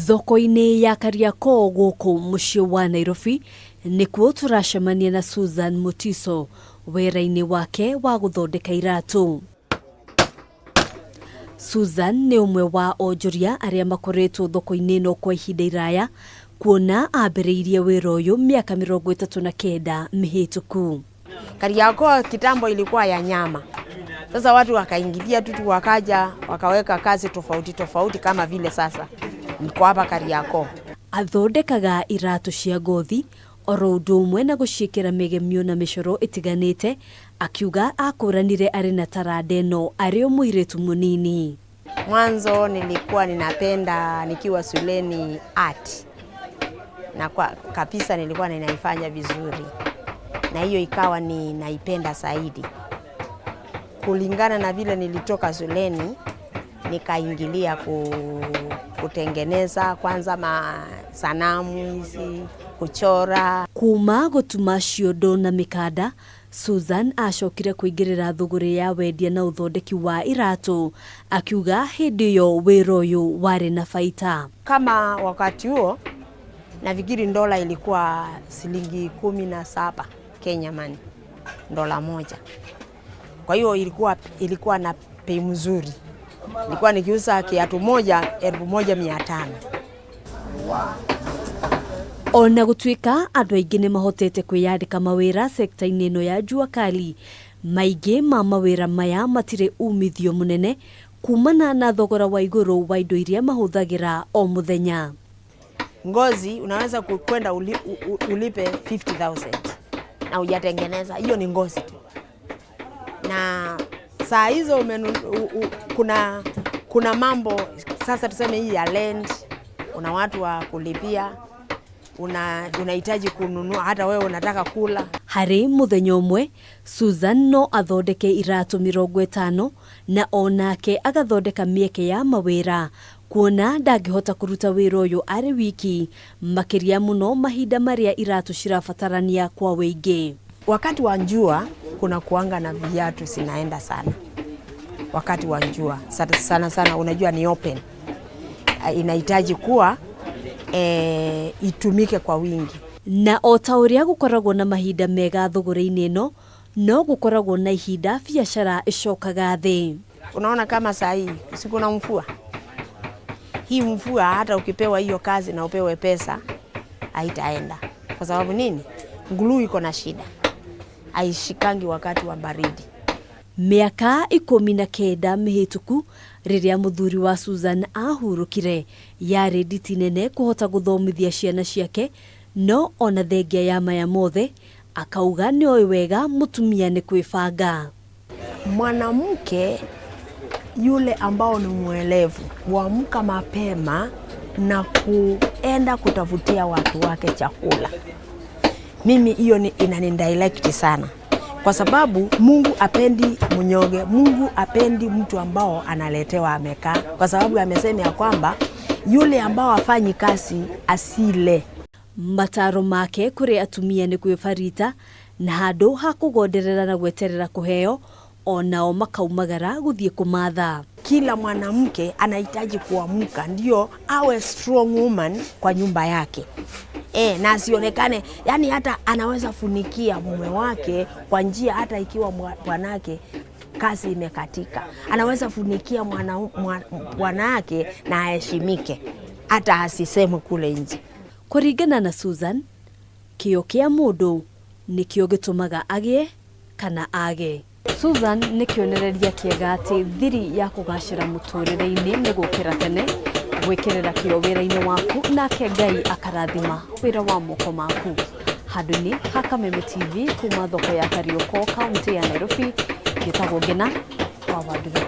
Thoko-inĩ ya Kariakoo gũkũ mũciĩ wa Nairobi nĩkuo tũracemania na Susan Mutiso wĩra-inĩ wake wa gũthondeka iratũ. Susan nĩ ũmwe wa onjoria arĩa makoretwo thoko-inĩ ĩno kwa ihinda iraya kuona ambĩrĩirie wĩra ũyũ mĩaka 39 mĩhĩtũku. Kariakoo kitambo ilikuwa ya nyama. Sasa watu wakaingilia tu wakaja wakaweka kazi tofauti tofauti kama vile sasa niko hapa Kariakoo. Athondekaga iratũ cia ngothi oro ũndũ ũmwe na gũciĩkĩra mĩgemio na mĩcoro ĩtiganĩte, akiuga akũranire arĩ na taranda ĩno arĩ o mũirĩtu mũnini. Mwanzo nilikuwa ninapenda nikiwa shuleni art, na kwa kabisa nilikuwa ninaifanya vizuri, na hiyo ikawa ni naipenda zaidi. Kulingana na vile nilitoka shuleni nikaingilia kutengeneza kwanza masanamu hizi, kuchora. Kuma gũtuma ciondo na mĩkanda, Susan acokire kũingĩrĩra thũgũrĩ ya wendia na ũthondeki wa iratũ, akiuga hĩndĩ ĩyo wĩra ũyũ warĩ na baita. Kama wakati huo nafikiri dola ilikuwa shilingi 17 Kenya money, dola moja. Kwa hiyo ilikuwa na bei mzuri. Nilikuwa nikiuza kiatu moja 1500. Ona gũtuĩka andũ aingĩ nĩ mahotete kwĩyandĩka mawĩra sekta-inĩ ĩno ya jua kali, maingĩ ma mawĩra maya matirĩ umithio mũnene kumana na thogora wa igũrũ wa indo iria mahũthagĩra o mũthenya. Ngozi unaweza kwenda ulipe 50,000 na hujatengeneza, hiyo ni ngozi tu. Na saa hizo kuna mambo sasa, tuseme hii ya land, una watu wa kulipia, unahitaji kununua, hata wewe unataka kula. Harĩ mũthenya ũmwe Susan no athondeke iratũ 50 na onake agathondeka mĩeke ya mawĩra kuona ndangĩhota kũruta wĩra ũyũ arĩ wiki, makĩria mũno mahinda marĩa iratũ cirabatarania kwa wĩingĩ. Wakati wa jua kuna kuanga na viatu zinaenda sana. Wakati wa jua sana sana, sana unajua ni open, inahitaji kuwa itumike kwa wingi. Na o ta ũrĩa gũkoragwo na mahinda mega thũgũrĩ-inĩ ĩno, no gũkoragwo na ihinda biacara ĩcokaga thĩ. Unaona kama saa hii si kuna mvua. Hii mvua hata ukipewa hiyo kazi na upewe pesa haitaenda. Kwa sababu nini? Glue iko na shida. Haishikangi wakati wa baridi. Mĩaka 19 mĩhĩtũku rĩrĩa mũthuri wa Susan ahurũkire, yarĩ nditi nene kũhota gũthomithia ciana ciake, no ona thengia ya maya mothe akauga nĩoĩ wega mũtumia nĩ kwĩbanga. Mwanamke yule ambao ni mwelevu huamka mapema na kuenda kutafutia watu wake chakula. Mimi hiyo ni inanidirect sana, kwa sababu Mungu apendi mnyoge, Mungu apendi mtu ambao analetewa amekaa, kwa sababu amesema ya kwamba yule ambao hafanyi kazi asile. Mataro make kũrĩ atumia nĩ kwĩbarita na handũ ha kũgonderera na gweterera kũheo, onao makaumagara gũthiĩ kũmatha. Kila mwanamke anahitaji kuamka ndio awe strong woman kwa nyumba yake. Na asionekane, yani hata anaweza funikia mume wake kwa njia, hata ikiwa bwanake kazi imekatika, anaweza funikia bwanake na aheshimike, hata asiseme kule nje. Kũringana na Susan, kĩo kĩa mũndũ nĩkĩo gĩtũmaga agĩe kana age. Susan nĩ kĩonereria kĩega atĩ thiri ya kũgacĩra mũtũrĩre-inĩ nĩ gũkĩra tene, gwĩkĩrĩra kĩo wĩra-inĩ waku, nake Ngai akarathima wĩra wa moko maku. Handũ-inĩ ha Kameme TV kuma thoko ya Kariokor, kaunti ya Nairobi, njĩtagwo Ngina wa Wanduru.